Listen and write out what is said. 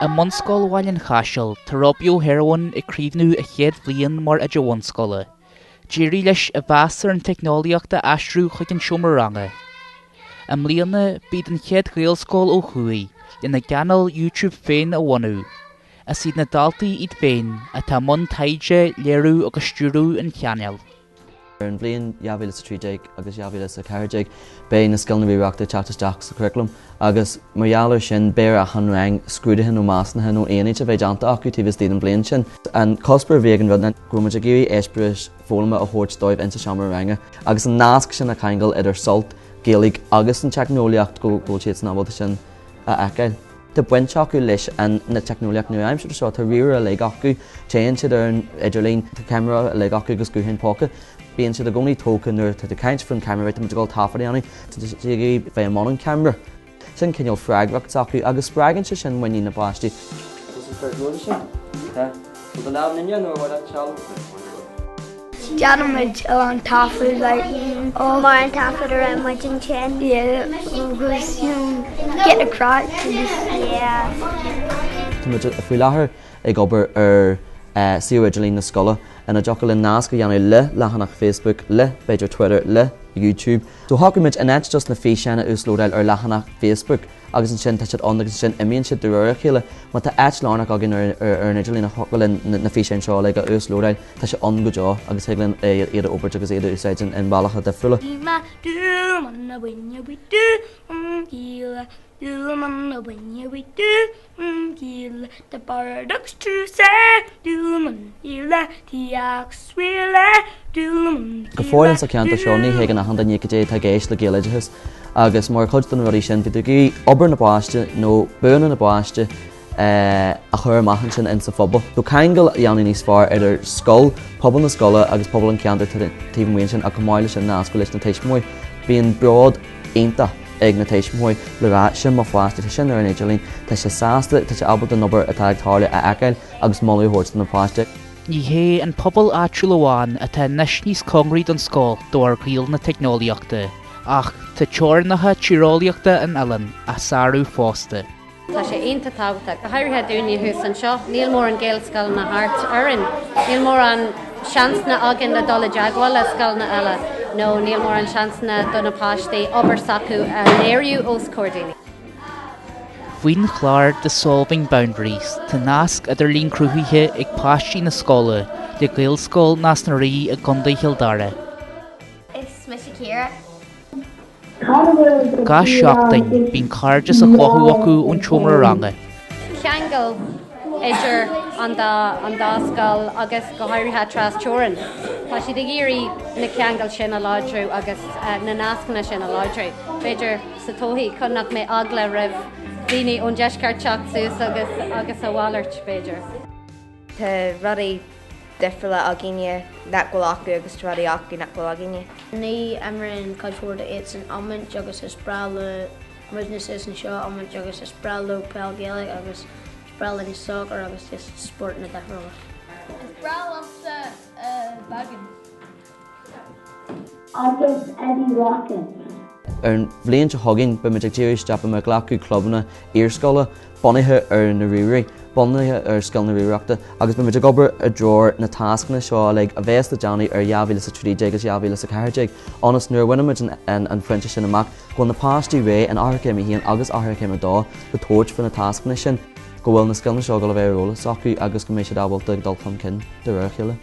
I mBunscoil Bhaile an Chaisil, tá Robbie Ó hEarmhain ag críochnú a chéad bhliain mar oide bhunscoile. D'éirigh leis a mheas ar an teicneolaíocht a aistriú chuig an seomra ranga. I mbliana, b'iad an chéad Ghaelscoil ó thuaidh lena gcainéal YouTube féin a bhunú. Is iad na daltaí iad féin atá i mbun taighde, léiriú agus stiúradh an chainéil. Ar an bhliain 2013 agus 2014 beidh na scileanna ríomhaireachta ag teacht isteach sa churaclam agus mar gheall air sin beidh ar achan rang scrúduithe nó measúnuithe nó aonaid a bheith déanta acu taobh istigh den bhliain sin. An cuspóir a bhí ag an rud ná go raibh muid ag iarraidh eispéireas foghlama a thabhairt dóibh insa seomra ranga agus an nasc sin a cheangal idir sult, Gaeilge agus an teicneolaíocht go bhfuil siadsan ábalta sin a fheiceáil. Tá baint acu leis an na teicneolaíocht nua-aimseartha seo, tá ríomhaire uilig acu, téann siad ar an idirlíon, tá ceamara uilig acu agus gutháin póca. Bíonn siad i gcónaí tógtha nuair atá tú ag caint faoin ceamara, tá muid ag dul taifead a dhéanamh, tá siad ag iarraidh bheith i mbun an ceamara. Sin cineál freagracht s'acu agus spreagann sé sin muinín na bpáistí. Déanaimid a lán taifead like oh Mar an taifead a rinne muid ansin. Yeah agus you know get a craic agus yeah. Tá muid faoi láthair ag obair ar suíomh idirlín na scoile ina dtiocfadh linn nasc a dhéanamh le leathanach Facebook, le b'fhéidir Twitter, le YouTube. So shocraigh muid in áit just na físeáin a uaslódáil ar leathanach Facebook, agus ansin tá siad ann agus ansin imíonn siad de réir a chéile. Má tá áit lárnach againn ar an idirlíon a thiocfadh linn na físeáin seo uilig a uaslódáil, tá sé ann go deo agus thig linn iad a fhorbairt agus iad a úsáid i mbealacha difriúla. Go fóill insa cheantar seo ní thuigeann achan duine cad é atá i gceist le Gaeloideachas agus mar chuid de na rudaí sin bhí tú ag iarraidh obair na bpáistí nó buanna na bpáistí a chur amach ansin insa phobal. So ceangal a dhéanamh níos fearr idir scoil, pobal na scoile agus pobal an cheantair taobh amuigh ansin ach chomh maith leis sin nascadh leis na tuismitheoirí. Bíonn bród iontach ag na tuismitheoirí le rá sin mo pháiste, tá sin ar an idirlíon, tá sé sásta, tá sé ábalta an obair atá ag tarlú a fheiceáil agus moladh a thabhairt do na páistí. Ní hé an pobal áitiúil amháin atá anois níos cóngaraí don scoil de bharr ghaol na teicneolaíochta, ach tá teorainneacha tíreolaíochta an oileáin á sárú fosta. Tá sé iontach tábhachtach, go háirithe dúinne thuas anseo. Níl mórán Gaelscoileanna thart orainn. Níl mórán seansanna againn le dul i dteagmháil le scoileanna eile nó níl mórán seansanna do na páistí obair s'acu a léiriú os comhair daoine. Faoin chlár Dissolving Boundaries tá nasc idirlín cruthaithe ag páistí na scoile le Gaelscoil Nás na Rí i gContae Chill Dara. Is mise Ciara. Gach seachtain, bíonn cairdeas á chothú acu ón tseomra ranga. Ceangal idir an dá an dá scoil agus go háirithe tras teorann. Tá siad ag iarraidh na ceangail sin a láidriú agus na nascanna sin a láidriú, b'fhéidir sa todhchaí chun nach mbeidh eagla roimh daoine ón deisceart teacht suas agus agus a mhalairt, b'fhéidir. Tá rudaí difriúla againne nach bhfuil acu agus tá rudaí acu nach bhfuil againne. Ní imríonn cuid mhór d'iadsan iomáint agus is breá le muidne suas anseo iomáint agus is breá leo peil Gaelach agus is breá linn soccer agus just spórtanna difriúla. Is breá liomsa beagán. Agus Eddie Watkins. Ar an bhliain seo chugainn beidh muid ag díriú isteach, beidh muid ag glacadh clubanna iarscoile bunaithe ar na ríomhairí, bunaithe ar scileanna ríomhaireachta agus beidh muid ag obair i dtreo na tascanna seo uilig a bheas le déanamh ar 2013 agus 2014 ionas nuair a bhaineann muid an pointe sin amach go bhfuil na páistí réidh in Eochairchéim 1 agus Eochairchéim 2 le tabhairt faoi na tascanna sin, go bhfuil na scileanna seo ag dul a bheith ar eolas acu agus go mbeidh siad ábalta dul chun cinn de réir a chéile.